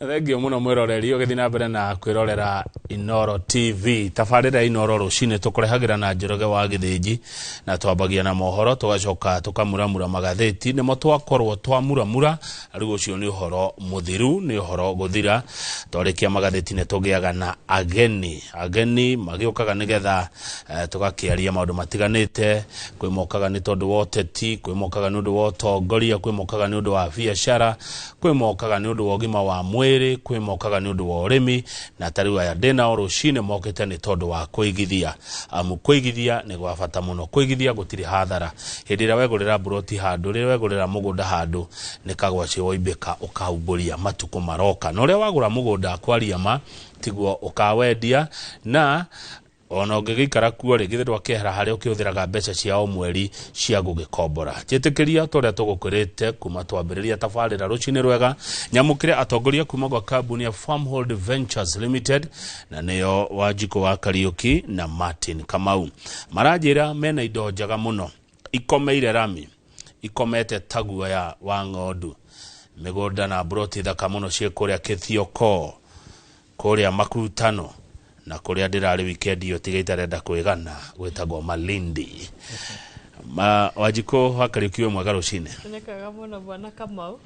Thengio mũno mwĩroreri ũgĩthiĩ na mbere na kwĩrorera Inoro TV. Tabarĩra ya Inoro rũcinĩ tũkũrehagĩra na Njoroge wa Gĩthĩnji, na twambagia na mohoro, tũgacoka tũkamuramura magathĩti, nĩmo twakorwo twamuramura. Rĩu ũcio nĩ ũhoro mũthiru, nĩ ũhoro gũthira. Twarĩkia magathĩti nĩ tũgĩaga na ageni, ageni magĩũkaga nĩgetha tũgakĩaria maũndũ matiganĩte. Kwĩ mokaga nĩ tondũ wa ũteti, kwĩ mokaga nĩ ũndũ wa ũtongoria, kwĩ mokaga nĩ ũndũ wa biacara, kwĩ mokaga nĩ ũndũ wa ũgima wa mwĩrĩ, kwĩ mokaga nĩ ũndũ wa ũrĩmi, na ta rĩu aya ndĩnao rũcinĩ mokĩte nĩ tondũ wa kũigithia. Amu kũigithia nĩ gwa bata mũno, kũigithia gũtirĩ hathara. Hĩndĩ ĩrĩa wegũrĩra mburoti handũ, rĩrĩa wegũrĩra mũgũnda handũ, nĩ kagwacĩ woimbĩka ũkaumbũria matukũ maroka. Na ũrĩa wagũra mũgũnda kwaria ma tiguo ũkawendia, na ona ũngĩgĩikara kuo rĩ, githĩ ndwakĩehera harĩa ũkĩhũthĩraga mbeca cia o mweri cia gũgĩkombora. Njĩtĩkĩria ta ũrĩa tũgũkwĩrĩte kuma twambĩrĩria tabarĩra rũcinĩ rwega, nyamũkĩre atongoria kuma gwa kambuni ya Farmhold Ventures Limited, na nĩo Wanjikũ wa Kariũki na Martin Kamau. Maranjĩra mena indo njega mũno ikomeire rami, ikomete ta guoya wa ng'ondu, mĩgũnda na mburoti thaka mũno ciĩ kũrĩa Kĩthioko, kũrĩa Makutano, na kũrĩa ndĩrarĩ wikendi ĩyo tiga itarenda kwĩgana, gwĩtagwo Malindi. Ma, Wanjikũ wa Kariũki, wĩ mwega rũcinĩ? Nĩ kwega mũno, bwana Kamau.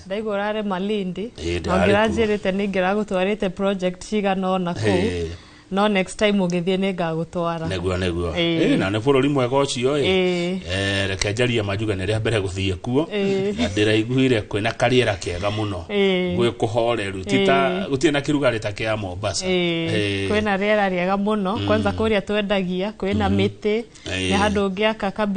Ndaigua ũrarĩ Malindi. Ĩĩ, Na ndĩrarĩ kuo. ũngĩranjĩrĩte nĩ ingĩragũtwarĩte project cigana ũna kũu. No next time ũgĩthiĩ nĩ ngagũtwara. Nĩguo. Ĩĩ. Ĩĩ, na nĩ bũrũri mwega ũcio ĩ. Ĩĩ. Reke njarie manjuge nĩ rĩa mbere gũthiĩ kuo. Ĩĩ. Na ndĩraiguire kwĩna karĩera kega mũno. Ĩĩ. Gwĩ kũhoreru, ti ta gũtirĩ na kĩrugarĩ ta kĩa Mombasa. Ĩĩ. Ĩĩ. Kwĩna rĩera rĩega mũno, kwanza kũrĩa twendagia kwĩna mĩtĩ. Ĩĩ. Nĩ handũ ũngĩaka ka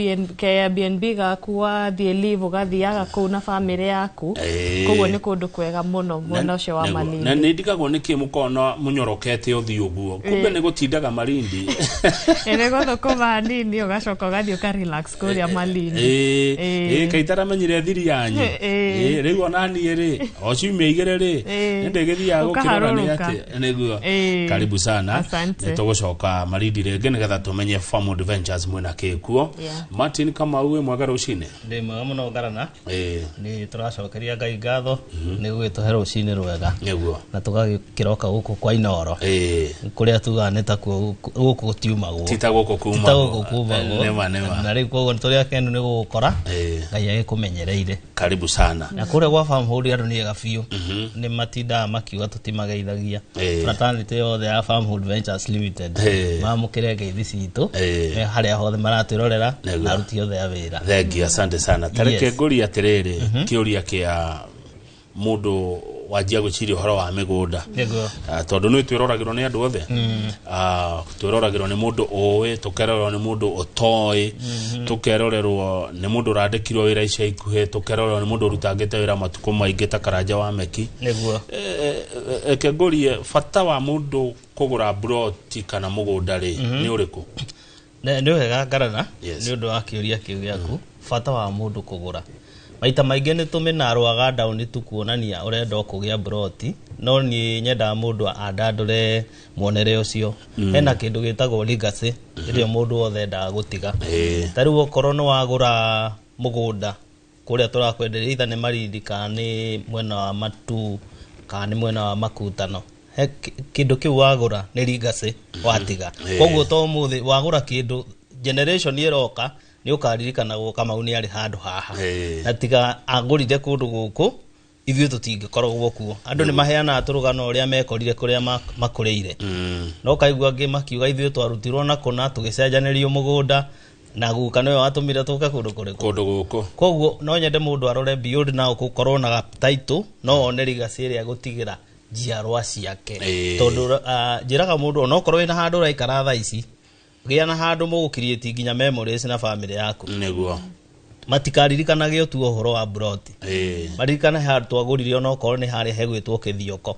Airbnb gaku, wathiĩ leave ũgathiaga kũu na bamĩrĩ yaku. Ĩĩ. Koguo nĩ kũndũ kwega mũno mwena ũcio wa Nĩguo. Na Malindi. nĩ ndigagwo nĩkĩ mũkona mũnyorokete ũthiũ ũguo, kumbe nĩ gũtindaga Malindi. Ĩrĩ gũthũkũma hanini, ũgacoka ũgathiĩ ũka relax kũrĩa Malindi. Ĩĩ. Ĩĩ. Ĩĩ, kaĩ itaramenyire thiri yanyu. Ĩĩ. Ĩĩ, rĩu ona niĩ rĩ, o ciumia 2 rĩ, Ĩĩ. nĩ ndĩgĩthiaga gũkĩrora nĩ Ũkaharũrũka. atĩ nĩguo. Ĩĩ. Karibu sana. Asante. Nĩ tũgũcoka Malindi rĩngĩ nĩgetha tũmenye Farmwood Ventures mwĩna kĩ kuo. Yeah. Martin Kamau, wĩ mwega rũcinĩ? Ndĩ mwega mũno, ngarana. Ĩĩ. Nĩ tũracokeria Ngai ngatho nĩ gũgĩtũhe rũcinĩ rwega na tũgagĩkĩroka gũkũ kwa Inoro, Ĩĩ. kũrĩa tugaga nĩ takuo gũkũ gũtiumagwo. Ti ta gũkũ Ti ta kumagwo. gũkũ kumagwo. Nĩma. Na rĩu koguo nĩ tũrĩ akenu nĩ gũgũkora. Ĩĩ. Ngai agĩkũmenyereire. Karibu sana. Na kũrĩa gwa Farmhold andũ nĩ ega biũ, nĩ matindaga makiuga tũtimageithagia. Fraternity yothe ya Farmhold Ventures Limited mamũkĩre ngeithi citũ me harĩa hothe maratwĩrorera na aruti othe a wĩra. Thengiũ, asante sana. Tareke Yes. ngũrie atĩrĩrĩ, kĩũria kĩa mũndũ wanjia gwĩciria ũhoro wa mĩgũnda. Nĩguo. Tondũ nĩ twĩroragĩrwo nĩ andũ othe. Twĩroragĩrwo nĩ mũndũ ũĩ, tũkerorerwo nĩ mũndũ ũtoĩ, tũkerorerwo nĩ mũndũ ũrandĩkirwo wĩra ica ikuhĩ, tũkerorerwo nĩ mũndũ ũrutangĩte wĩra matukũ maingĩ ta Karanja wa Meki. Nĩguo. Reke ngũrie, bata wa mũndũ kũgũra mburoti kana mũgũnda rĩ, nĩ ũrĩkũ? Nĩ wega, ngarana, Yes. nĩ ũndũ wa kĩũria kĩu gĩaku. Bata wa mũndũ kũgũra, maita maingĩ nĩ tũmĩnarũaga down tu kuonania ũrenda o kũgĩa mburoti, no niĩ nyendaga mũndũ andandũre muonere ũcio. Hena kĩndũ gĩtagwo legacy ĩrĩa mũndũ wothe endaga gũtiga. Ta rĩu okorwo nĩ wagũra mũgũnda kũrĩa tũrakwenderia, either nĩ Malindi kana nĩ mwena wa Matu kana nĩ mwena wa Makutano, he kĩndũ kĩu wagũra nĩ legacy watiga. Koguo to ũmũthĩ wagũra kĩndũ, generation ĩroka nĩ ũkaririkanagwo Kamau nĩ arĩ handũ haha na tiga agũrire kũndũ gũkũ ithuĩ tũtingĩkoragwo kuo. Andũ nĩ maheanaga tũrũgano ũrĩa mekorire kũrĩa makũrĩire, no kaigua angĩ makiuga ithuĩ twarutirwo na kũna tũgĩcenjanĩrio mũgũnda na guka nĩwe watũmire tũke kũndũ kũrĩkũ. Kũndũ gũkũ. Koguo no nyende mũndũ arore beyond na gũkorwo na title, no one legacy ĩrĩa gũtigĩra njiarwa ciake. Tondũ njĩraga mũndũ onokorwo wĩna handũ ũraikara thaa ici, gĩa na handũ mũgũcreate nginya memories na family yaku. Matikaririkanage tu ũhoro wa mburoti, maririkane handũ twagũrire, onokorwo nĩ harĩa hegwĩtwo Kĩthioko,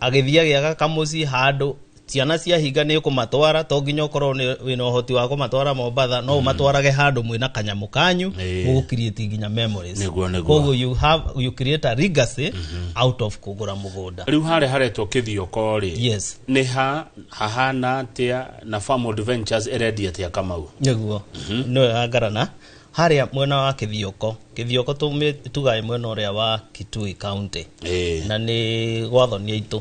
agĩthiĩ agĩaka kamũciĩ handũ ciana ciahinga nĩ ũkũmatwara. To nginya ũkorwo wĩna ũhoti wa kũmatwara Mombatha, no ũmatwarage handũ mwĩna kanyamũ kanyu mũgũcreate nginya memories. Nĩguo. Koguo you create a legacy out of kũgũra mũgũnda. Rĩu harĩa haretwo Kĩthioko rĩ, Yes. nĩ ha hahana atĩa, na Farmwood Ventures ĩrendia atĩa, Kamau? Nĩguo, nĩ wega, ngarana. Harĩa mwena wa Kithioko, Kithioko tugae mwena ũrĩa wa Kitui County, na nĩ gwathonia itũ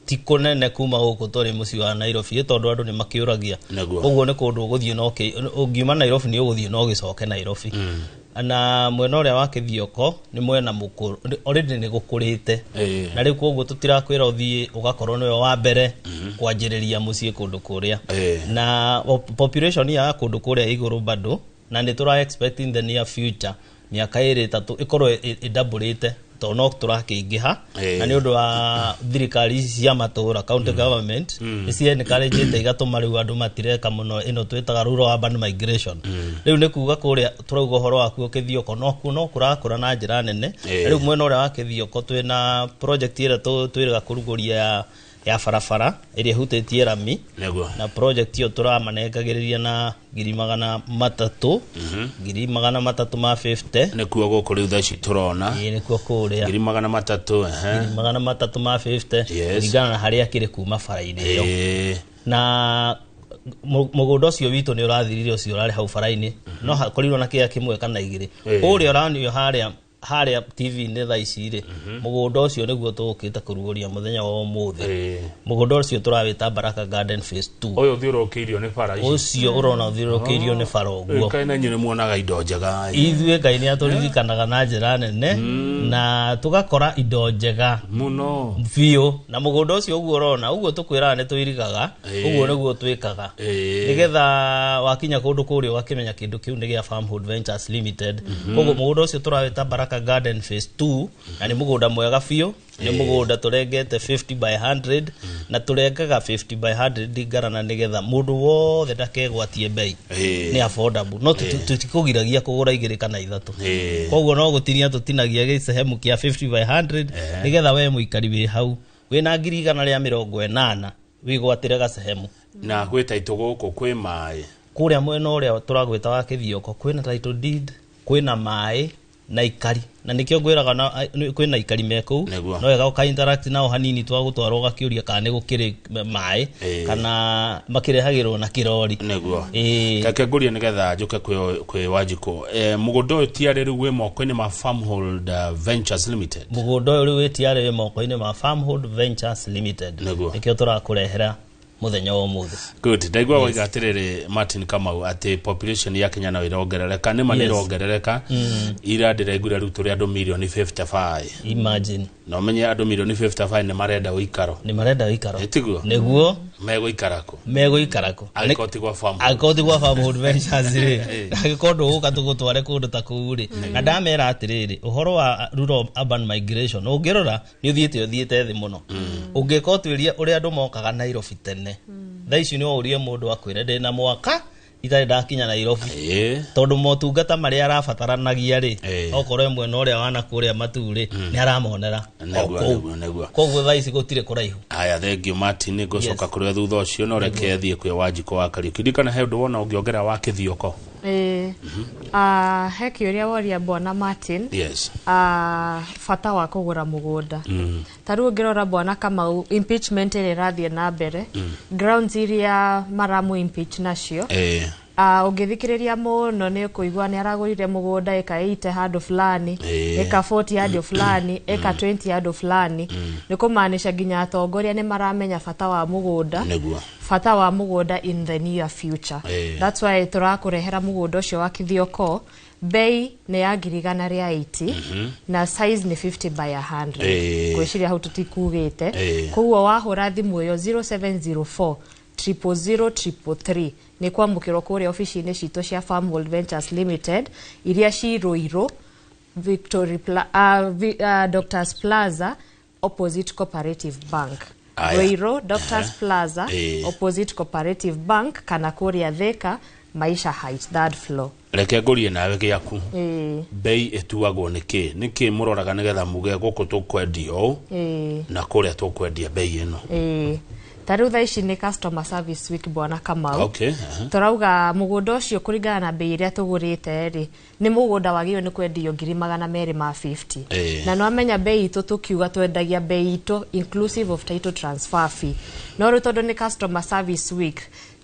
ti kũnene kuma gũkũ tũrĩ mũciĩ wa Nairobi, tondũ andũ nĩ makĩũragia. Koguo nĩ kũndũ ũgũthiĩ no ũngiuma Nairobi nĩ ũgũthiĩ no ũgĩcoke Nairobi. Na mwena ũrĩa wa Kithioko nĩ mwena mũkũrũ, already nĩ gũkũrĩte. Na rĩu koguo tũtirakwĩra ũthiĩ ũgakorwo nĩwe wa mbere kwanjĩrĩria mũciĩ kũndũ kũrĩa. Na population ya kũndũ kũrĩa igũrũ bado, na nĩ tũra expect in the near future mĩaka 2 3 ĩkorwo ĩdoublĩte, tondũ no tũrakĩingĩha. Na nĩ ũndũ wa thirikari ici cia matũra, county government nĩ ci encourage igatũma rĩu andũ matireka mũno ĩno twĩtaga rural urban migration. Rĩu nĩ kuga kũrĩa tũrauga ũhoro wakuo Kithioko no no kũrakũra na njĩra nene. Na rĩu mwena ũrĩa wa Kithioko twĩna project ĩrĩa twĩrĩga kũrugũria ya barabara ĩrĩa ĩhutĩtie rami. Na project ĩyo tũramanengagĩrĩria na 300,000, 350,000. Nĩkuo gũkũ rĩu thaa ici tũrona. Ĩĩ, nĩkuo kũrĩa. 300,000, ehe. 350,000. Yes. Kũringana na harĩa kĩrĩ kuma bara-inĩ ĩyo. Na mũgũnda ũcio witũ nĩ ũrathirire, ũcio ũrarĩ hau bara-inĩ, no hakorirwo na kĩea kĩmwe kana igĩrĩ. Kũrĩa ũranio harĩa TV-inĩ thaa ici rĩ, mũgũnda ũcio nĩguo tũgũkĩte kũrugũria mũthenya wa ũmũthĩ. Mũgũnda ũcio tũrawĩta Baraka Garden Phase 2. Ũyũ ũthiũrũrũkĩirio nĩ bara ici. Ũcio ũrona ũthiũrũrũkĩirio nĩ bara ũguo. Kaĩ na inyuĩ nĩ muonaga indo njega. Ithuĩ Ngai nĩ atũririkanaga na njĩra nene na tũgakora indo njega mũno biũ. Na mũgũnda ũcio ũguo ũrona ũguo tũkwĩraga nĩ tũirigaga, ũguo nĩguo twĩkaga, nĩgetha wakinya kũndũ kũrĩa ũgakĩmenya kĩndũ kĩu nĩ gĩa Farmhold Ventures Limited. Koguo mũgũnda ũcio tũrawĩta Baraka Garden Phase 2, na nĩ mũgũnda mwega biũ. Nĩ mũgũnda tũrengete 50 by 100, na tũrengaga 50 by 100 ngarana nĩgetha mũndũ wothe ndakegwatie bei. Nĩ affordable, no tũtikũgiragia kũgũra igĩrĩ kana ithatũ. Koguo no gũtinia tũtinagia gĩcehemu kĩa 50 by 100, nĩgetha we mũikari wĩ hau wĩna 180,000 wĩgwatĩre gacehemu. Na gwĩ taitũ gũkũ kwĩ maĩ. Kũrĩa mwena ũrĩa tũragwĩta wa Kithioko kwĩna title deed, kwĩna maĩ na ikari, na nĩkĩo ngwĩraga kwĩna ikari me kũu. No wega ũka interact nao hanini, twagũtwara ũgakĩũria kana nĩ gũkĩrĩ maĩ, kana makĩrehagĩrwo na kĩrori. Reke ngũrie nĩgetha njũke kwĩ Wanjikũ. Mũgũnda ũyũ tiarĩ rĩu wĩ moko-inĩ ma Farmhold Ventures Limited. Mũgũnda ũyũ rĩu wĩtiarĩ wĩ moko-inĩ ma Farmhold Ventures Limited. Nĩkĩo tũrakũrehera mũthenya wa ũmũthĩ. Good. Ndaigua waiga atĩrĩrĩ, Martin Kamau, atĩ population ya Kenya no irongerereka. Nĩ ma nĩ ĩrongerereka. Ira ndĩraiguire rĩu tũrĩ andũ mirioni 55. Imagine. Na ũmenye andũ mirioni 55 nĩ marenda ũikaro. Nĩ marenda ũikaro. Ĩ tiguo? Nĩguo. Megũikara kũ? Megũikara kũ? Angĩkorwo ti gwa Farmhold? Angĩkorwo ti gwa Farmhold Ventures rĩ, angĩkorwo ndũgũka tũgũtware kũndũ ta kũu rĩ. Na ndamera atĩrĩrĩ, ũhoro wa rural urban migration ũngĩrora nĩ ũthiĩte thĩ mũno. Ũngĩka ũtuĩria ũrĩa andũ mokaga Nairobi tene, thaa ici no ũrie mũndũ akwĩre ndĩna mwaka itarĩ ndakinya Nairobi, tondũ motungata marĩa arabataranagia rĩ, okorwo mwena ũrĩa wana kũrĩa matu rĩ, nĩ aramonera o kũu. Nĩguo, nĩguo. Koguo thaa ici gũtirĩ kũraihu. Haya, thengio Martin, nĩ ngũcoka kũrĩ we thutha ũcio, no reke thiĩ kwĩ Wanjikũ wa Kariũki. Ndirikana he ũndũ wona ũngĩongerera wa Kĩthioko. Ĩĩ. He kĩũria woria bwana Martin. Bata wa kũgũra mũgũnda, ta rĩu ũngĩrora bwana Kamau, impeachment ĩrĩa ĩrathiĩ na mbere, grounds iria maramũ impeach nacio, ũngĩthikĩrĩria mũno nĩ ũkũigua nĩ aragũrire mũgũnda ĩka 80 handũ fulani, ĩka 40 handũ fulani, ĩka 20 handũ fulani. Nĩ kũmaanisha nginya atongoria nĩ maramenya bata wa mũgũnda, bata wa mũgũnda in the near future. That's why tũrakũrehera mũgũnda ũcio wa Kithioko. Bei nĩ ya 180,000 na size nĩ 50 by 100. Ngwĩciria hau tũtikugĩte. Koguo wahũra thimũ ĩyo 0704 000 333 nĩ kwamũkĩrwo kũrĩa obici-inĩ citũ cia Farmhold Ventures Limited iria ci Ruiru, Victory Doctors Plaza, opposite Cooperative Bank. Aya. Ruiru Doctors Plaza, opposite Cooperative Bank, kana kũrĩa Thika, Maisha Heights, third floor. Reke ngũrie nawe gĩaku. Bei ĩtuagwo nĩ kĩ? Nĩ kĩ mũroraga nĩgetha muge gũkũ tũkwendia ũũ na kũrĩa tũkwendia bei ĩno? Ĩĩ, ta rĩu thaa ici nĩ customer service week, bwana Kamau. Okay. Tũrauga mũgũnda ũcio kũringana na bei ĩrĩa tũgũrĩte rĩ, nĩ mũgũnda wagĩrĩirwo nĩ kwendio 250,000. Na nĩwamenya bei itũ, tũkiuga twendagia bei itũ inclusive of title transfer fee, no rĩu tondũ nĩ customer service week.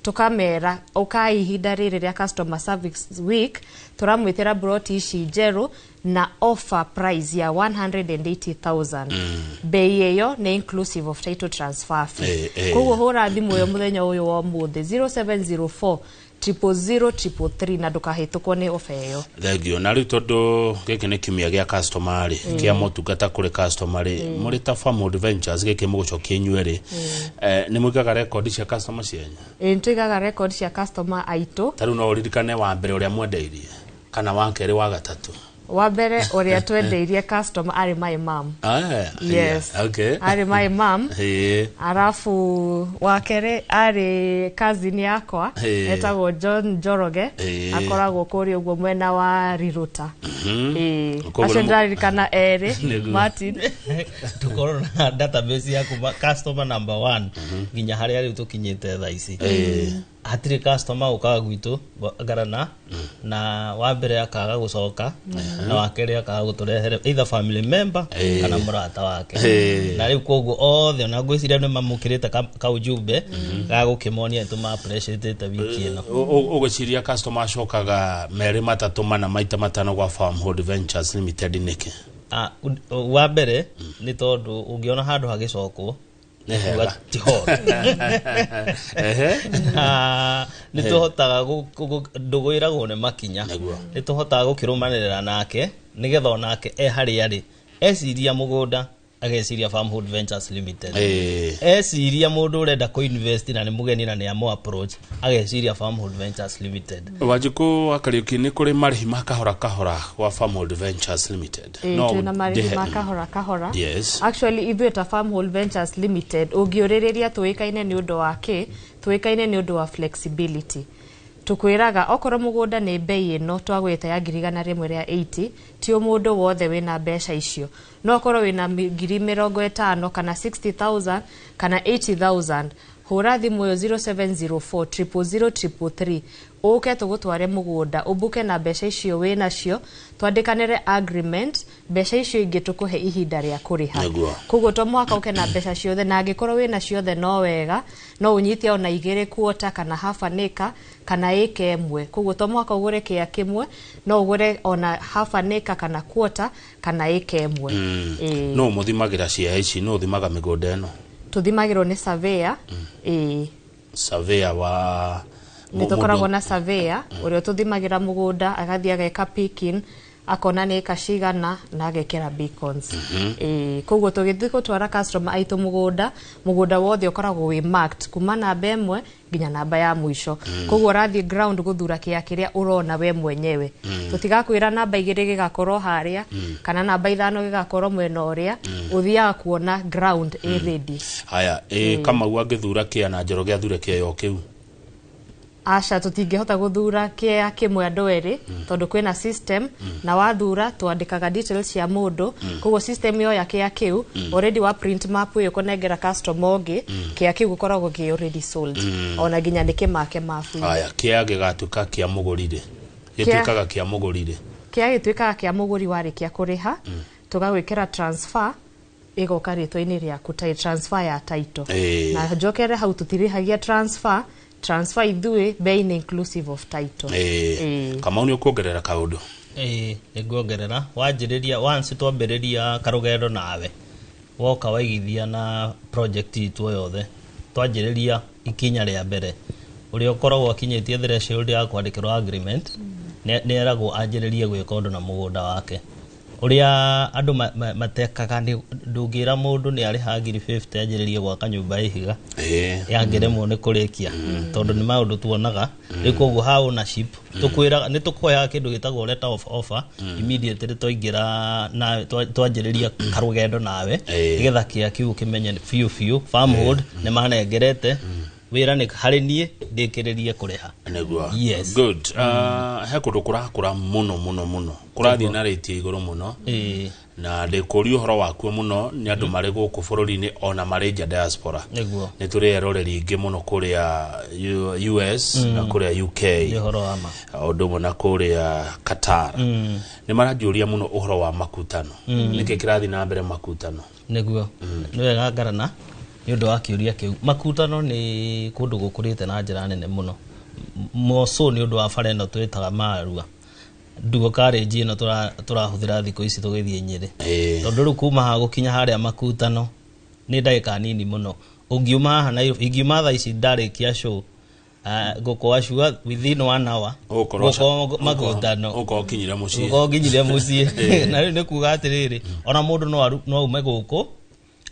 Tukamera ukai ihinda rĩrĩ rĩa customer service week, tũramwĩtĩra broti ici njerũ na offer price ya 180,000. Bei ĩyo nĩ inclusive of title transfer fee. Koguo hũra thimũ ĩyo mũthenya ũyũ wa ũmũthĩ, 0704 000 333, na ndũkahĩtũkwo nĩ ofa ĩyo. Thengio. Na rĩu tondũ gĩkĩ nĩ kiumia gĩa customer rĩ, kĩa motungata kũrĩ customer rĩ, mũrĩ ta Farmhold Ventures, gĩkĩ mũgũcokia inyuĩ rĩ, nĩ mũigaga rekondi cia customer cianyu? Ĩ, nĩtũigaga record cia customer aitũ. Ta rĩu no ũririkane wa mbere ũrĩa mwendeirie, kana wa kerĩ, wa gatatũ? Wa mbere ũrĩa twendeirie customer arĩ my mom. Yes. Arĩ my mom. Arafu wa kerĩ arĩ cousin yakwa, etagwo John Njoroge. Akoragwo kũrĩa ũguo mwena wa Riruta. Koguo Acio ndĩraririkana erĩ. Nĩguo. Martin. Tukorwo na database ya kuma customer number one nginya harĩa rĩu tũkinyĩte thaa ici. Hatirĩ customer ũkaga gwitũ ngarana na wa mbere akaga gũcoka, na wa kerĩ akaga gũtũrehere either family member kana mũrata wake. Na rĩu koguo othe ona ngwĩciria nĩ mamũkĩrĩte kaujumbe ga gũkĩmonia nĩ tũma appreciate wiki ĩno. Ũgwĩciria customer acokaga merĩ, matatũ, mana, maita matano gwa Farmhold Ventures Limited nĩkĩ? Ah, wa mbere nĩ tondũ ũngĩona handũ hagĩcokwo, Nĩ hega. ti horo. Na nĩ tũhotaga ndũgwĩragwo nĩ makinya. Nĩ tũhotaga gũkĩrũmanĩrĩra nake nĩgetha onake e harĩa arĩ eciria mũgũnda ageciria Farmhold Ventures Limited. Eciria mũndũ ũrenda kũ-invest na nĩ mũgeni na nĩ amũ approach, ageciria Farmhold Ventures Limited. Wanjikũ wa Kariũki, nĩ kũrĩ marĩhi ma kahora kahora gwa Farmhold Ventures Limited? Ĩĩ, No twĩna marĩhi ma kahora kahora. Actually, ithuĩ ta Farmhold Ventures Limited, ũngĩũrĩrĩria tũĩkaine nĩ ũndũ wa kĩ? Tũĩkaine nĩ ũndũ wa flexibility. Tũkwĩraga okorwo mũgũnda nĩ bei ĩno twagwĩte ya 180,000, ti o mũndũ wothe wĩna mbeca icio. No okorwo wĩna 50,000 kana 60,000 kana 80,000, hũra thimũ ĩyo 0704 000 333, ũke tũgũtware mũgũnda, ũmbuke na mbeca icio wĩ nacio, twandĩkanĩre agreement, mbeca icio ingĩ tũkũhe ihinda rĩa kũrĩha. Koguo to mũhaka ũke na mbeca ciothe, na angĩkorwo wĩna ciothe no wega, no ũnyite ona igĩrĩ, quarter kana half an acre kana ĩka ĩmwe. Koguo to mũhaka ũgũre kĩa kĩmwe, no ũgũre ona half an acre kana quarter kana ĩka ĩmwe. Ĩĩ. No mũthimagĩra cia ici? No ũthimaga mĩgũnda ĩno? Tũthimagĩrwo nĩ surveyor, ĩĩ. Surveyor wa Nĩ tũkoragwo na surveyor ũrĩa ũtũthimagĩra mũgũnda, agathiĩ ageka picking, akona nĩ ĩka cigana na agekĩra beacons. Ĩĩ, koguo tũgĩthiĩ gũtwara customer aitũ mũgũnda, mũgũnda wothe ũkoragwo wĩ marked kuma namba ĩmwe nginya namba ya mũico. Koguo ũrathiĩ ground gũthura kĩa kĩrĩa ũrona we mwenyewe. Tũtigakwĩra namba igĩrĩ gĩgakorwo harĩa kana namba ithano gĩgakorwo mwena ũrĩa. Ũthiaga kuona ground ĩ ready. Haya, ĩ Kamau angĩthura kĩa na Njoroge athure kĩeo kĩu? Aca, tũtingĩhota gũthura kĩa kĩmwe andũ erĩ, tondũ kwĩna system, na wathura twandĩkaga details cia mũndũ. Koguo system yoya kĩa kĩu already, wa print map ĩyo kũnengera customer ũngĩ, kĩa kĩu gũkoragwo kĩ already sold, ona nginya nĩ kĩmake mabu. Haya, kĩa gĩgatuĩka kĩa mũgũri rĩ, gĩtuĩkaga kĩa mũgũri rĩ? Kĩa gĩtuĩkaga kĩa mũgũri warĩkia kũrĩha, tũgagwĩkĩra transfer, ĩgoka rĩtwa-inĩ rĩaku, ta transfer ya title. Na njokere hau, tũtirĩhagia transfer. Transfer ithuĩ bei nĩ inclusive of title. Ĩĩ. Kamau, nĩ ũkuongerera kaũndũ? Ĩĩ, nĩnguongerera. Wanjĩrĩria, once twambĩrĩria karũgendo nawe, woka waigithia na project itũ o yothe, twanjĩrĩria ikinya rĩa mbere, ũrĩa ũkoragwo akinyĩtie threshold ya kwandĩkĩrwo agreement nĩ eragwo anjĩrĩrie gwĩka ũndũ na mũgũnda wake. Ũrĩa andũ matekaga nĩ ndũngĩra mũndũ nĩ arĩha 50,000 anjĩrĩrie gwaka nyũmba ya ihiga, yangĩremwo nĩ kũrĩkia, tondũ nĩ maũndũ tuonaga rĩu. Koguo ha ownership tũkwĩraga nĩ tũkũheaga kĩndũ gĩtagwo letter of offer immediately twaingĩra na twanjĩrĩria karũgendo nawe, nĩgetha kĩa kĩu ũkĩmenye biũ biũ Farmhold nĩ manengerete wĩra, nĩ harĩ niĩ ndĩkĩrĩrie kũrĩha. Nĩguo. Yes. Good. He kũndũ kũrakũra mũno mũno mũno, kũrathiĩ na rĩti ya igũrũ mũno, na ndĩkũria ũhoro wakuo mũno nĩ andũ marĩ gũkũ bũrũri-inĩ ona marĩ nja, diaspora. Nĩ tũrĩ eroreri aingĩ mũno kũrĩa US na kũrĩa UK. Nĩ ũhoro wa ma. O ũndũ ũmwe na kũrĩa Qatar. Nĩ maranjũria mũno ũhoro wa makutano, nĩkĩ kĩrathiĩ na mbere makutano? Nĩguo, nĩ wega ngarana. Nĩ ũndũ wa kĩũria kĩu. Makutano nĩ kũndũ gũkũrĩte na njĩra nene mũno, moco nĩ ũndũ wa bara ĩno twĩtaga Marua Dual carriage ĩno tũrahũthĩra thikũ ici tũgĩthiĩ Nyĩrĩ. Tondũ rĩu kuma haha gũkinya harĩa Makutano nĩ ndagĩka nini mũno. Ũngiuma haha Nairobi, ingiuma thaa ici ndarĩkia show, ngũkorwo sure within one hour ngũkorwo Makutano. Ũkorwo ũkinyire mũciĩ. Ngũkorwo nginyire mũciĩ. Na rĩu nĩ kuga atĩrĩrĩ, ona mũndũ no aume gũkũ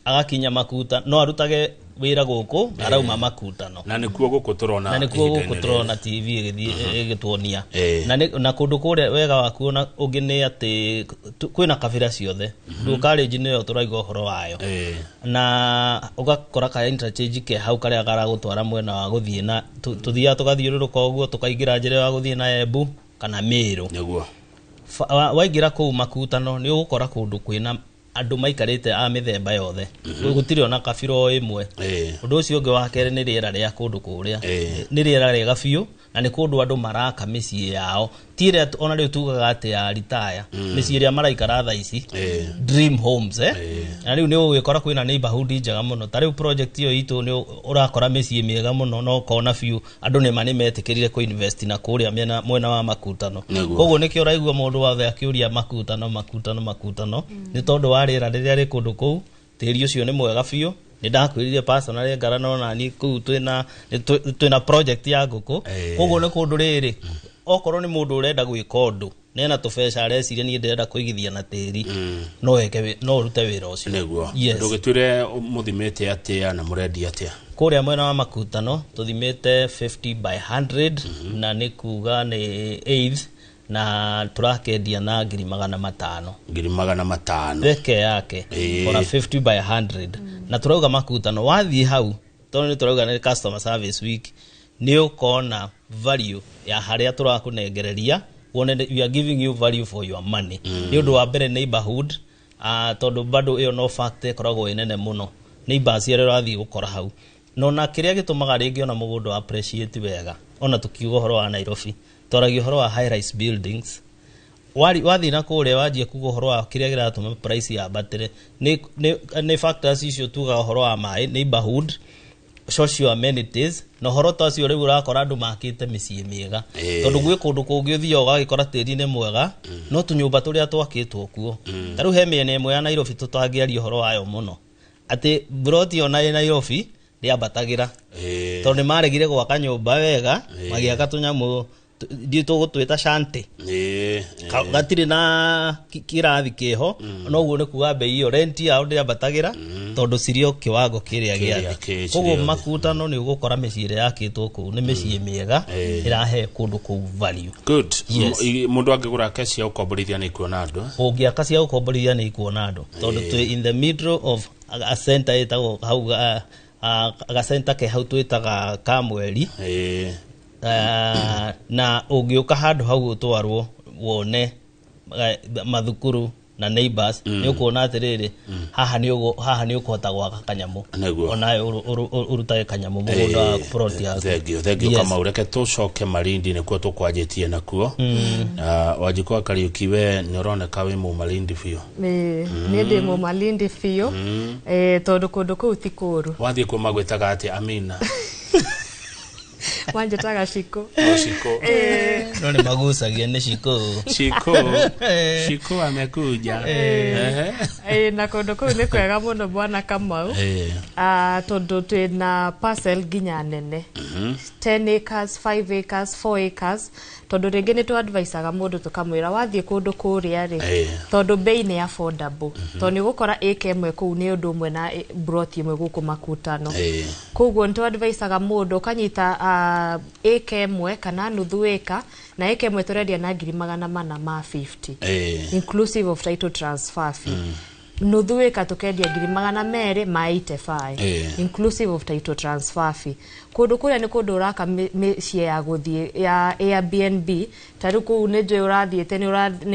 agakinya Makuta, no arutage wĩra gũkũ arauma Makutano. Na nĩkuo gũkũ tũrona. Na nĩkuo gũkũ tũrona TV ĩgĩthiĩ ĩgĩtuonia. Na kũndũ kũrĩa wega wakuo na ũngĩ nĩ atĩ kwĩna kabira ciothe. Dual carriage nĩyo tũraiga ũhoro wayo. Na ũgakora ka interchange ke hau karĩa karagũtwara mwena wa gũthiĩ na tũthiaga tũgathiũrũrũka ũguo tũkaingĩra njĩra ya gũthiĩ na Embu kana Meru. Nĩguo. Waingĩra kũu Makutano nĩ ũgũkora kũndũ kwĩna andũ maikarĩte a mĩthemba yothe. Gũtirĩ ona kabira o ĩmwe. Ũndũ ũcio ũngĩ wa kerĩ nĩ rĩera rĩa kũndũ kũrĩa. Nĩ rĩera rĩega biũ na nĩ kũndũ andũ maraka mĩciĩ yao. Ti ĩrĩa ona rĩu tugaga atĩ ya retire. Mĩciĩ ĩrĩa maraikara thaa ici. Dream homes, eh? Na rĩu nĩ ũgũgĩkora kwĩna neighborhood njega mũno. Ta rĩu project ĩyo itũ nĩ ũrakora mĩciĩ mĩega mũno na ũkona biũ andũ nĩma nĩ metĩkĩrire kũ-invest na kũrĩa mwena wa Makutano. Koguo nĩkĩo ũraigua mũndũ wothe akĩũria Makutano, Makutano, Makutano. Nĩ tondũ wa rĩera rĩrĩa rĩ kũndũ kũu, tĩri ũcio nĩ mwega biũ. Nĩ ndakwĩrire personally ngara no nani kũu twĩna project ya ngũkũ. Koguo nĩ kũndũ rĩrĩ, okorwo nĩ mũndũ ũrenda gwĩka ũndũ nena tũbeca areciria niĩ ndĩrenda kũigithia na tĩri, no eke, no ũrute wĩra ũcio. Nĩguo. Yes. Ndũgĩtwĩre mũthimĩte atĩa na mũrendia atĩa? Kũrĩa mwena wa Makutano tũthimĩte 50 by 100 na nĩ kuga nĩ eighth, na tũrakendia na 500,000. 500,000. Peke yake. Ona 50 by 100. Na tũrauga Makutano wathiĩ hau tondũ nĩ tũrauga nĩ customer service week, nĩ ũkona value ya harĩa tũrakũnengereria, wone we are giving you value for your money. Nĩ ũndũ wa mbere neighborhood, tondũ bado ĩyo no fact ĩkoragwo ĩ nene mũno, neighbors arĩa ũrathiĩ gũkora hau. No na kĩrĩa gĩtũmaga rĩngĩ ona mũgũnda appreciate wega, ona tũkiuga ũhoro wa Nairobi, twaragia ũhoro wa high rise buildings. Wathiĩ na kũrĩa wanjia kuga ũhoro wa kĩrĩa kĩratũma price yambatĩre, nĩ factors icio tugaga ũhoro wa maĩ, neighborhood, social amenities, na ũhoro ta ũcio. Rĩu ũrakora andũ makĩte mĩciĩ mĩega, tondũ gwĩ kũndũ kũngĩ ũthiaga ũgagĩkora tĩri nĩ mwega no tũnyũmba tũrĩa twakĩtwo kuo, ta rĩu he mĩena ĩmwe ya Nairobi tũtangĩaria ũhoro wayo mũno, atĩ broti ona ĩ Nairobi ndĩambatagĩra, tondũ nĩ maregire gwaka nyũmba wega, magĩaka tũnyamũ ndiũ tũgũtwĩta shanty. Gatirĩ na kĩrathi kĩho. Noguo nĩ kuga bei ĩyo rent yao ndĩambatagĩra tondũ cirĩ o kĩwango kĩrĩa gĩa thĩ. Koguo Makutano nĩ ũgũkora mĩciĩ ĩrĩa yakĩtwo kũu nĩ mĩciĩ mĩega ĩrahe kũndũ kũu value. Good. Yes. Mũndũ angĩgũra keci ya gũkomborithia nĩ ikuona andũ, eh? Ũngĩaka cia gũkomborithia nĩ ikuona andũ, tondũ twĩ in the middle of a center ĩtagwo hau, gacenta ke hau twĩtaga Kamweri. Na ũngĩũka handũ hau ũtwarwo wone mathukuru na neighbors, nĩ ũkuona atĩrĩrĩ, haha nĩ ũkũhota gwaka kanyamũ. Onawe ũrutage kanyamũ mũgũnda waku, plot yaku. Thengio, thengio. Yes. Kamau, reke tũcoke Malindi nĩkuo tũkwanjĩtie nakuo. Wanjikũ wa Kariũki, we nĩ ũroneka wĩ mũmalindi biũ. Niĩ ndĩ mũmalindi biũ, tondũ kũndũ kũu ti kũũru. Wathiĩ kuo magwĩtaga atĩa, Amina? Wanjĩtaga Shiko. O Shiko. No nĩ magucagia nĩ Shiko. Shiko, Shiko amekuja. Ehe. Na kũndũ kũu nĩ kwega mũno, bwana Kamau. Tondũ twĩna parcel nginya nene, 10 acres, 5 acres, 4 acres, tondũ rĩngĩ nĩ tũ-advisaga mũndũ tũkamwĩra wathiĩ kũndũ kũrĩa rĩ, tondũ bei nĩ affordable, tondũ nĩ ũgũkora ĩka ĩmwe kũu nĩ ũndũ ũmwe na broti ĩmwe gũkũ Makutano. Koguo nĩ tũ-advisaga mũndũ ũkanyita ĩka ĩmwe kana nuthu ĩka, na ĩka ĩmwe tũrendia na 450,000, inclusive of title transfer fee. Nuthu ĩka tũkendia 285,000, inclusive of title transfer fee. Kũndũ kũrĩa nĩ kũndũ ũraka mĩciĩ ya gũthiĩ ya Airbnb. Ta rĩu kũu nĩ njũĩ ũrathiĩte nĩ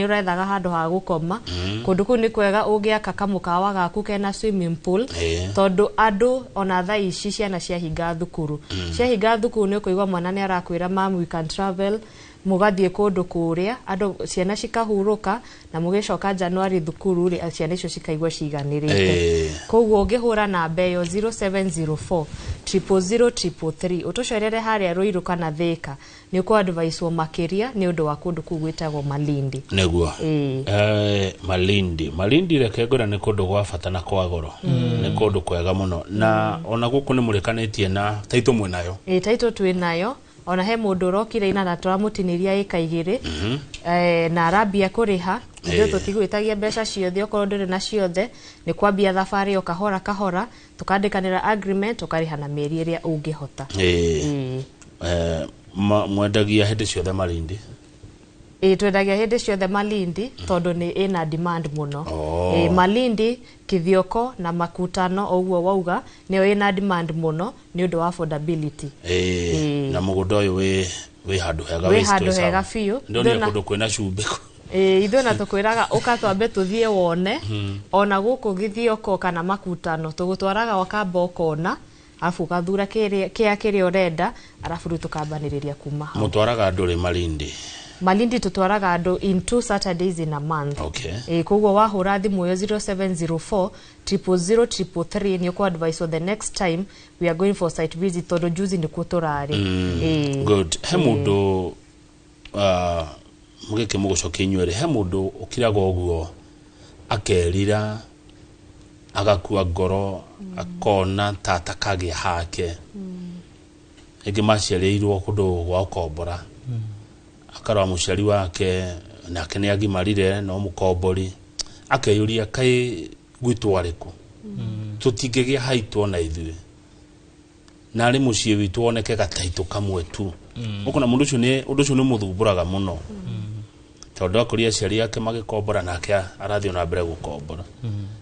ũrethaga handũ ha gũkoma. Kũndũ kũu nĩ kwega ũngĩaka kamũkawa gaku kena swimming pool, tondũ andũ ona thaa ici ciana ciahinga thukuru, ciahinga thukuru nĩ ũkũigua mwana nĩ arakwĩra, "Mam, we can travel." Mũgathiĩ kũndũ kũrĩa andũ ciana cikahurũka, na mũgĩcoka January thukuru rĩ, ciana icio cikaigua ciganĩrĩte. Koguo ũngĩhũra namba ĩyo 0704 000 333, ũtũcerere harĩa Ruiru kana Thĩka, nĩ ũkũ-advicewo makĩria nĩ ũndũ wa kũndũ kũu gwĩtagwo Malindi. Nĩguo. Ĩĩ. Malindi, reke ngwĩra, nĩ kũndũ gwa bata na kwa goro, nĩ kũndũ kwega mũno, na ona gũkũ nĩ mũrĩkanĩtie na taitũ mwĩnayo. Ĩ, taitũ twĩ nayo. Ona he mũndũ ũrokire ina na tũramũtinĩria ĩka 2, na arambia kũrĩha. Ithuĩ tũtigwĩtagia mbeca ciothe. Okorwo ndũrĩ na ciothe, nĩ kwambia thabarĩ o kahora kahora, tũkandĩkanĩra agreement, ũkarĩha na mĩeri ĩrĩa ũngĩhota. Ĩĩ. Mwendagia hĩndĩ ciothe Malindi? Ĩ, twendagia hĩndĩ ciothe Malindi, tondũ nĩ ĩna demand mũno. Oh. Ĩ, Malindi, Kithioko na Makutano, ũguo wauga, nĩyo ĩna demand mũno nĩ ũndũ wa affordability. Ĩĩ. Na mũgũnda ũyũ wĩ handũ hega. Wĩ handũ sawa. Hega biũ. Ndonire kũndũ kwĩna cumbĩ. Ĩ, ithuĩ na tũkwĩraga ũka twambe tũthiĩ wone. Ona gũkũ Gĩthioko kana Makutano, tũgũtwaraga ũkamba ũkona, arabu ũgathura kĩa kĩrĩa ũrenda, arabu rĩu tũkambanĩrĩria kuma hau. Mũtwaraga andũ rĩ Malindi? Malindi tũtwaraga andũ in 2 Saturdays in a month. Okay. Ĩ, koguo wahũra thimũ ĩyo 0704 000 333, nĩ ũkũ advise the next time we are going for site visit, tondũ juzi nĩkuo tũrarĩ. Ĩ. Good. He mũndũ, mũgĩkĩ mũgũcokia inyuerĩ, he mũndũ ũkiraga ũguo akerira, agakua ngoro, akona ta atakagĩa hake, rĩngĩ maciarĩirwo kũndũ gwa ũkombora, akarora mũciari wake nake nĩ agimarire no mũkombori, akeyũria, kaĩ gwitũ arĩkũ tũtingĩgĩa haitũ ona ithuĩ, narĩ mũciĩ witũ woneke gataitũ kamwe tu? Ũkona mũndũ ũcio nĩ ũndũ ũcio nĩ mũthumbũraga mũno, tondũ akoria aciari ake magĩkombora, nake arathiĩ ona mbere gũkombora,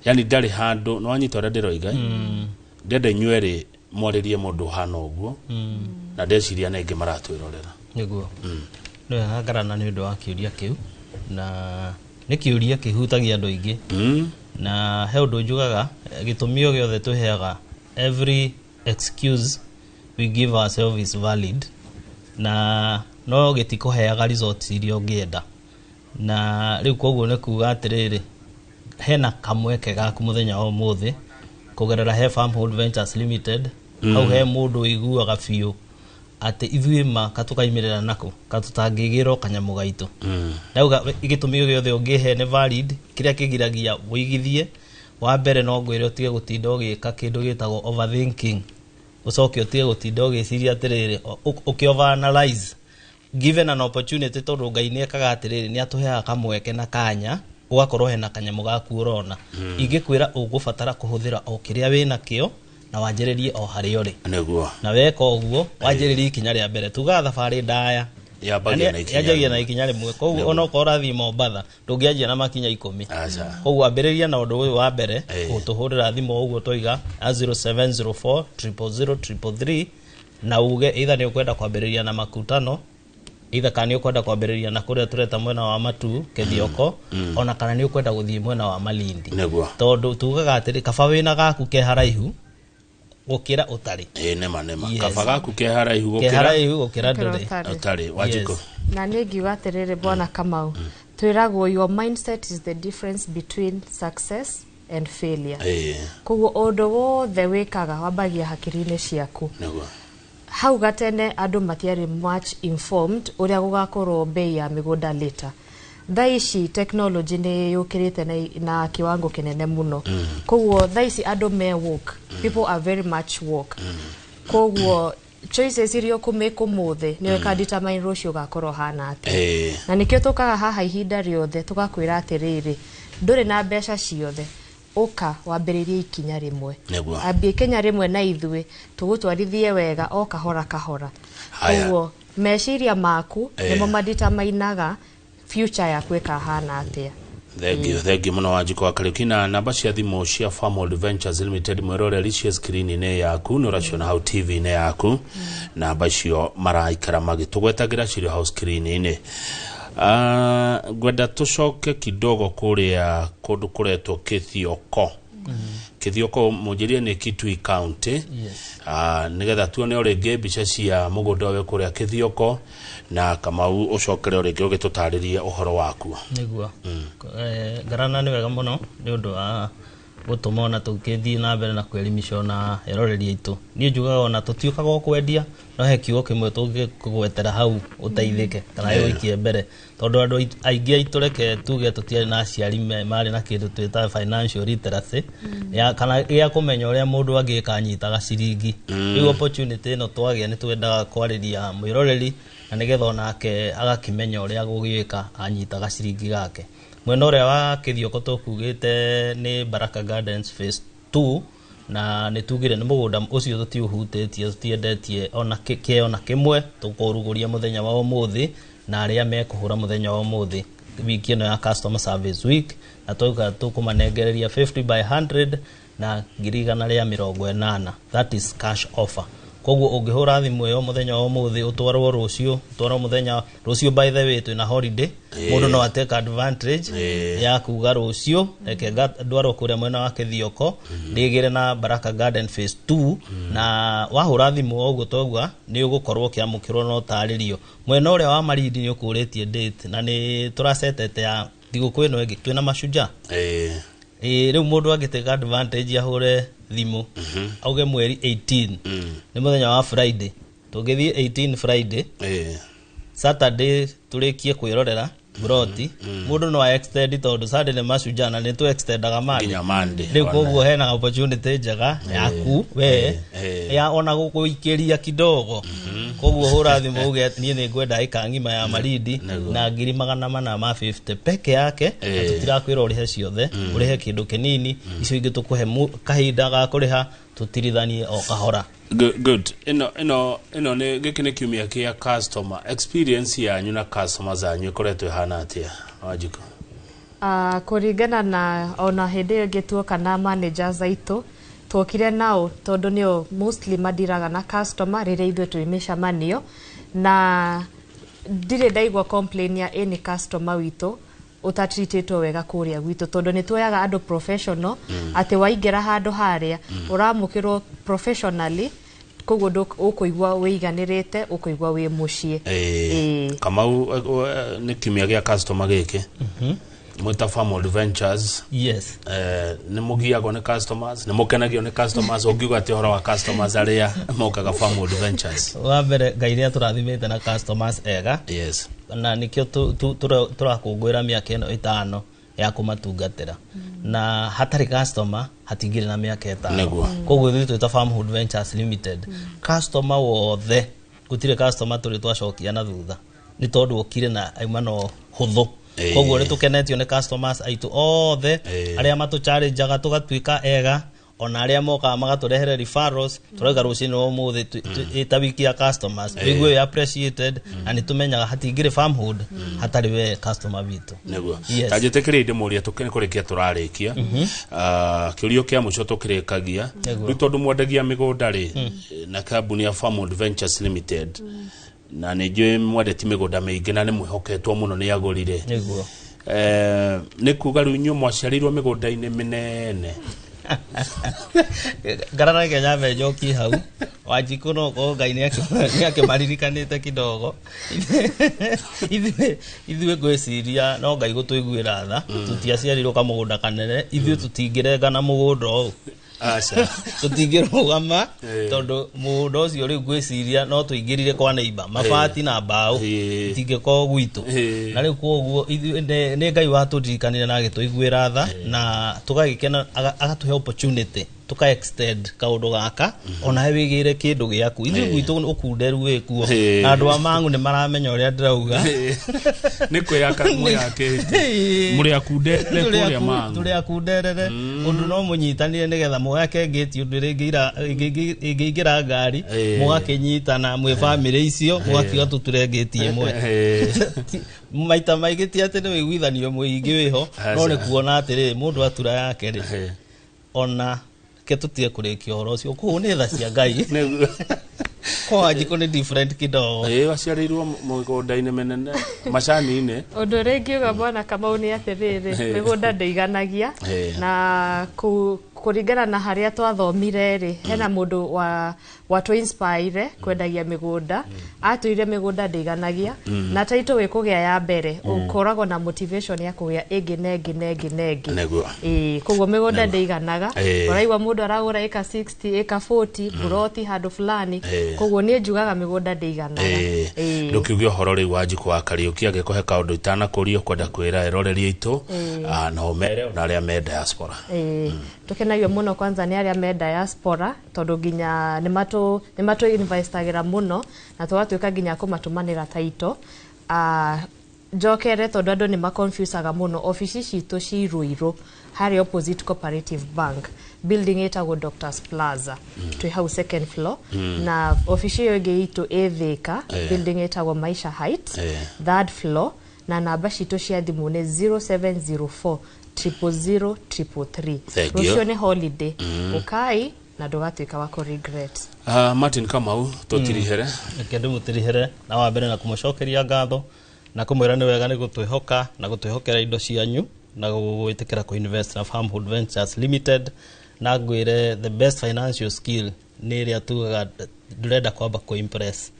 yani ndarĩ handũ. Nĩ wanyita ũrĩa ndĩroiga? Ndenda inyuerĩ mwarĩrie mũndũ ũhana ũguo, na ndeciria na ingĩ maratwĩrorera. Nĩguo, nĩ wega ngarana nĩ ũndũ wa kĩũria kĩu, na nĩ kĩũria kĩhutagia andũ aingĩ. Na he ũndũ njugaga, gĩtũmi o gĩothe twĩheaga, every excuse we give ourselves is valid, na no gĩtikũheaga results iria ũngĩenda. Na rĩu koguo nĩ kuga atĩrĩrĩ, hena kamweke gaku mũthenya wa ũmũthĩ kũgerera he Farmhold Ventures Limited. Hau he mũndũ ũiguaga biũ atĩ ithuĩ ma katũkaimĩrĩra nako katũtangĩgĩrwo kanyamũ gaitũ. Ndauga gĩtũmi o gĩothe ũngĩhe nĩ valid. Kĩrĩa kĩgiragia wĩigithie, wa mbere no ngwĩre ũtige gũtinda ũgĩka kĩndũ gĩtagwo overthinking, ũcoke ũtige gũtinda ũgĩciria atĩrĩrĩ, ũkĩ overanalyze. Given an opportunity, tondũ Ngai nĩ ekaga atĩrĩrĩ, nĩ atũheaga kamweke na kanya, ũgakorwo hena kanyamũ gaku ũrona. Ingĩkwĩra ũgũbatara kũhũthĩra o kĩrĩa wĩna kĩo na wanjĩrĩrie o harĩa ũrĩ. Na weka ũguo, wanjĩrĩrie ikinya rĩa mbere, tugaga thabarĩ ndaya Yambagia na ikinya yanjagia na rĩmwe. Ikinya rĩmwe. Koguo onokorwo ũrathiĩ Mombatha, ndũngĩanjia na makinya 10. Aca. Koguo ambĩrĩria na ũndũ ũyũ wa mbere, gũtũhũrĩra thimũ ũguo twaiga a 0704 000 333, na uge either nĩ ũkwenda kwambĩrĩria na Makutano, either kana nĩ ũkwenda kwambĩrĩria na kũrĩa tũreta mwena wa Matu Kethioko, ona kana nĩ ũkwenda gũthiĩ mwena wa Malindi. Tondũ tugaga atĩrĩ, kaba wĩna gaku ke haraihu gũkĩra ũtarĩ. Ĩĩ, nĩma nĩma. Yes. Kaba gaku ke haraihu ke gũkĩra haraihu gũkĩra Gũkĩra ndũrĩ. ũtarĩ. Ũtarĩ Wanjikũ. Yes. Na niĩ ngiuga atĩrĩrĩ, bwana Kamau, twĩragwo your mindset is the difference between success and failure. Koguo ũndũ wothe wĩkaga wambagia hakiri-inĩ ciaku. Hau gatene andũ matiarĩ much informed ũrĩa gũgakorwo bei ya mĩgũnda later. Thaa ici technology nĩ yũkĩrĩte na kiwango kĩnene mũno. Koguo thaa ici andũ me woke, people are very much woke. Koguo choices iria ũkũmĩka ũmũthĩ nĩyo ĩka determine rũciũ ũgakorwo hana atĩa. Na nĩkĩo tũkaga haha ihinda rĩothe tũgakwĩra atĩrĩrĩ, ndũrĩ na mbeca ciothe, ũka wambĩrĩrie ikinya rĩmwe. Ambia ikinya rĩmwe na ithuĩ tũgũtwarithie wega o kahora kahora. Haya. Koguo meciria maku nĩmo madeterminaga future yaku ĩkahana atĩa. Thank you, thank you mũno Wanjikũ wa Kariũki. Na namba cia thimũ cia Farmhold Ventures Limited, mwĩroreri, cia screen-inĩ yaku, nĩ ũraciona hau TV-inĩ yaku. Namba icio maraikara magĩtũgwetagĩra cirĩ hau screen-inĩ. Ngwenda tũcoke kidogo kũrĩa kũndũ kũretwo Kĩthioko. Kithioko mũnjĩrie nĩ Kitui County. Yes. Nĩgetha tuone o rĩngĩ mbica cia mũgũnda ũyũ kũrĩa Kithioko, na Kamau ũcokere o rĩngĩ ũgĩtũtarĩrie ũhoro wakuo. Nĩguo. Ngarana nĩ wega mũno nĩ ũndũ wa gũtũma ona tũgĩthiĩ na mbere na kwĩrimisha ona eroreri aitũ. Niĩ njugaga ona tũtiũkaga o kwendia, no he kiugo kĩmwe tũngĩkũgwetera hau ũteithĩke kana ũikie mbere, tondũ andũ aingĩ aitũ, reke tuge, tũtiarĩ na aciari marĩ na kĩndũ twĩtaga financial literacy ya, kana gĩa kũmenya ũrĩa mũndũ angĩka anyitaga ciringi. Rĩu opportunity ĩno twagĩa, nĩ twendaga kwarĩria mwĩroreri na nĩgetha onake agakĩmenya ũrĩa gũgĩka anyitaga ciringi gake. Mwena ũrĩa wa Kĩthioko tũkugĩte nĩ Baraka Gardens Phase 2, na nĩ tugire nĩ mũgũnda ũcio tũtiũhutĩtie, tũtiendetie ona kĩo na kĩmwe. Tũkũrugũria mũthenya wa ũmũthĩ na arĩa mekũhũra mũthenya wa ũmũthĩ, wiki ĩno ya customer service week, na twauga tũkũmanengereria 50 by 100 na 180,000. That is cash offer. Koguo ũngĩhũra thimũ ĩyo mũthenya wa ũmũthĩ, ũtwarwo rũciũ, ũtwarwo mũthenya rũciũ. By the way, twĩna holiday, mũndũ no atake advantage ya kuga rũciũ reke ndwarwo kũrĩa mwena wa Kĩthioko, ndĩgĩre na Baraka Garden Phase 2. Na wahũra thimũ o ũguo twaugua, nĩ ũgũkorwo ũkĩamũkĩrwo na ũtarĩrio. Mwena ũrĩa wa Malindi nĩ ũkũrĩtie date na nĩ tũracetete ya thigũkũ ĩno ĩngĩ twĩna Mashujaa. Ĩĩ, rĩu mũndũ angĩtake advantage ahũre thimũ auge mweri 18, nĩ mũthenya wa Friday, tũngĩthiĩ 18 Friday, Saturday tũrĩkie kwĩrorera broti, mũndũ no a extend tondũ Sunday nĩ Mashujaa na nĩ tũ extendaga Monday. Nginya Monday. Rĩu koguo hena opportunity njega yaku we ya ona gũgũikĩria kidogo. Koguo hũra thimũ uge niĩ nĩ ngwenda ĩka ng'ima ya Malindi na 450,000 peke yake, na tũtirakwĩra ũrĩhe ciothe, ũrĩhe kĩndũ kĩnini, icio ingĩ tũkũhe kahinda ga kũrĩha, tũtirithanie o kahora. Good. Ĩno nĩ gĩkĩ nĩ kiumia kĩa customer experience yanyu, na customers anyu ĩkoretwo ĩhana atĩa, Wanjikũ? Kũringana na ona hĩndĩ ĩyo ĩngĩ tuoka na managers aitũ, tuokire nao tondũ nĩo mostly madiraga na customer rĩrĩa ithuĩ twĩ mĩcemanio, na ndirĩ ndaigua complain ya any customer witũ ũtatreatĩtwo wega kũrĩa gwitũ, tondũ nĩ tuoyaga andũ professional, atĩ waingĩra handũ harĩa ũramũkĩrwo professionally, koguo ũkũigua wĩiganĩrĩte, ũkũigua wĩ mũciĩ. Ĩĩ. Kamau, nĩ kiumia gĩa customer gĩkĩ, mwĩta Farmwood Ventures, Yes. Nĩ mũgiagwo nĩ customers, nĩ mũkenagio nĩ customers? Ũngiuga atĩ ũhoro wa customers arĩa mokaga Farmwood Ventures? Wa mbere, Ngai nĩ atũrathimĩte na customers ega, na nĩkĩo tũrakũngũĩra mĩaka ĩno 5 ya kũmatungatĩra, na hatarĩ customer hatingĩrĩ na mĩaka 5. Koguo ithuĩ twĩta Farmhood Ventures Limited, customer wothe, gũtirĩ customer tũrĩ twacokia na thutha nĩ tondũ okire na auma na hũthũ. Koguo nĩ tũkenetio nĩ customers aitũ othe, arĩa matũchallengeaga tũgatuĩka ega, ona arĩa mokaga magatũrehere referrals. Tũrauga rũcinĩ rwa ũmũthĩ ĩta wiki ya customers, tũigue wĩ appreciated, na nĩ tũmenyaga hatingĩrĩ Farmhood hatarĩ we customer witũ. Nĩguo. Yes. Ta njĩtĩkĩrie ndĩmũrie, kũrĩkia tũrarĩkia. Kĩũrio kĩa mũico tũkĩrĩkagia. Rĩu tondũ mwendagia mĩgũnda rĩ, na kambuni ya Farmwood Ventures Limited, na nĩ njũĩ mwendeti mĩgũnda mĩingĩ na nĩ mwĩhoketwo mũno nĩ agũri rĩ, nĩ kuga rĩu inyuĩ mwaciarĩirwo mĩgũnda-inĩ mĩnene? Ngarara reke nyambe njokie hau. Wanjikũ, no korwo Ngai nĩ akĩmaririkanĩte kidogo. Ithuĩ ngwĩciria no Ngai gũtũiguĩra tha, tũtiaciarirwo kamũgũnda kanene. Ithuĩ tũtingĩrenga na mũgũnda ũũ, Aca. Tũtingĩrũgama tondũ mũgũnda ũcio rĩu ngwĩciria no tũingĩrire kwa neighbor, mabati na mbaũ itingĩkorwo gwitũ. Na rĩu koguo ithuĩ nĩ Ngai watũririkanire na agĩtũiguĩra tha na tũgagĩkena, agatũhe opportunity tuka extend kaũndũ gaka onawe wĩgĩre kĩndũ gĩaku. Ithuĩ gwitũ ũkunderu wĩkuo, na andũ a Mang'u nĩ maramenya ũrĩa ndĩrauga. Nĩ kwĩyaka mwĩyakĩte, mũrĩ akunderere kũrĩa Mang'u. Tũrĩ akunderere ũndũ no mũnyitanire nĩgetha mũgake ngĩti ũndũ ĩngĩingĩra ngari, mũgakĩnyitana mwĩ bamĩrĩ icio, mũgakiuga tũture ngĩti ĩmwe. Maita maingĩ ti atĩ nĩ wĩiguithanio mũingĩ wĩho, no nĩ kuona atĩrĩrĩ, mũndũ atura yake rĩ, ona ke tũtige kũrĩkia ũhoro ũcio kũu nĩ tha cia Ngai. Kwa Wanjikũ nĩ different kidogo. Ĩĩ, waciarĩirwo mũgũnda-inĩ mĩnene, macani-inĩ. Ũndũ ũrĩa ingiuga, bwana Kamau, nĩ atĩrĩrĩ, mĩgũnda ndĩiganagia, na Kũringana na harĩa twathomire rĩ, hena mũndũ wa watũ inspire kwendagia mĩgũnda, atwĩrire mĩgũnda ndĩiganagia, na taitũ wĩ kũgĩa ya mbere ũkoragwo na motivation ya kũgĩa ĩngĩ na ĩngĩ na ĩngĩ na ĩngĩ. Ĩĩ, koguo mĩgũnda ndĩiganaga. Ũraigua mũndũ aragũra ĩka 60, ĩka 40 buroti handũ fulani. Koguo niĩ njugaga mĩgũnda ndĩiganaga. Ĩĩ. Ndũkiuge ũhoro rĩu wa Njikũ wa Kariũki, angĩkũhe kaũndũ itanakũria ũkwenda kwĩra eroreri aitũ, na ũmere ona arĩa me diaspora. Ĩĩ, tũkenagio mũno kwanza nĩ arĩa me diaspora, tondũ nginya nĩ matũ investagĩra mũno na tũgatuĩka nginya kũmatũmanĩra taito. Njokere tondũ andũ nĩ maconfusaga mũno, obici citũ ci Ruiru harĩa opposite Cooperative Bank, building ĩtagwo Doctors Plaza, twĩ hau second floor, na obici ĩyo ĩngĩ itũ ĩ Thika, building ĩtagwo Maisha Heights, third floor, na namba citũ cia thimũ nĩ 0704 000 333. Thank you. Rũciũ nĩ holiday, ũkai na ndũgatuĩka wa kũ regret. Martin Kamau, tũtirihere. Reke ndĩmũtirihere na wa mbere na kũmũcokeria ngatho na kũmwĩra nĩ wega nĩ gũtwĩhoka na gũtwĩhokera indo cianyu na gwĩtĩkĩra kũ-invest na Farmhold Ventures Limited, na ngwĩre the best financial skill nĩ ĩrĩa tugaga ndũrenda kwamba kũ-impress,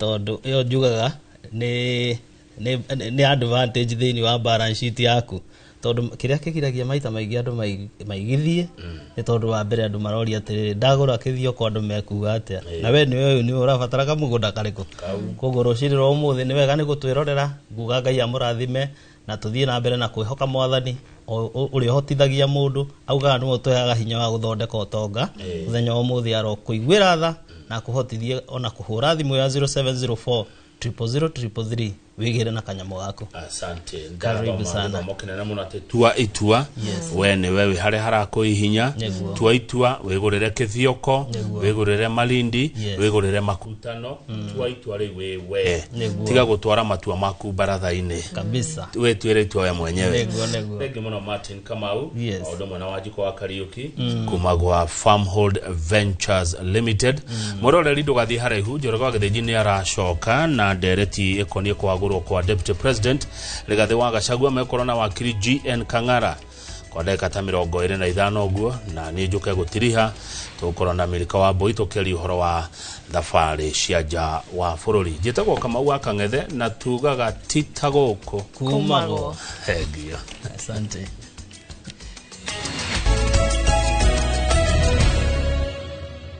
tondũ ĩyo njugaga nĩ advantage thĩinĩ wa balance sheet yaku, tondũ kĩrĩa kĩgiragia maita maingĩ andũ maigithie nĩ tondũ wa mbere andũ maroria atĩrĩrĩ, ndagũra kĩthioko andũ mekuga atĩa, na we nĩwe ũyũ nĩwe ũrabatara kamũgũnda karĩkũ. Koguo rũcinĩ rwa ũmũthĩ nĩ wega nĩ gũtwĩrorera, nguga Ngai amũrathime na tũthiĩ na mbere na kwĩhoka Mwathani ũrĩa ũhotithagia mũndũ, augaga nĩwe ũtũheaga hinya wa gũthondeka ũtonga. Mũthenya wa ũmũthĩ arokũiguĩra tha na akũhotithie ona kũhũra thimũ ya 0704 000 333 wĩgĩre na kanyamũ gaku. Asante. Karibu Ndathoma sana. gĩthomo kĩnene mũno atĩ tua itua, we nĩwe wĩ harĩa harakũhihinya. Tua itua wĩgũrĩre kĩthioko, wĩgũrĩre Malindi, wĩgũrĩre Makutano. Tua itua rĩu wĩ we. Tiga gũtwara matua maku baratha-inĩ. Kabisa. Wĩtuĩre itua we mwenyewe. Nĩguo, nĩguo. Thengi mũno, Martin Kamau, o ũndũ ũmwe na Wanjikũ wa Kariũki kuma gwa Farmhold Ventures Limited. Mwĩroreri, ndũgathiĩ haraihu, Njoroge wa Gĩthĩnji nĩ aracoka na ndereti ĩkoniĩ kwagũrwo kwa Deputy President Rigathĩ wa Gachagua. Mekorwo na wakiri GN Kang'ara kwa ndagĩka ta 25 ũguo, na niĩ njũke gũtiriha tũgũkorwo na Mĩrika wa Mbui tũkĩaria ũhoro wa thabarĩ cia nja wa bũrũri. Njĩtagwo Kamau wa Kang'ethe na tugaga ti ta gũkũ kumagwo. Thengio. Asante.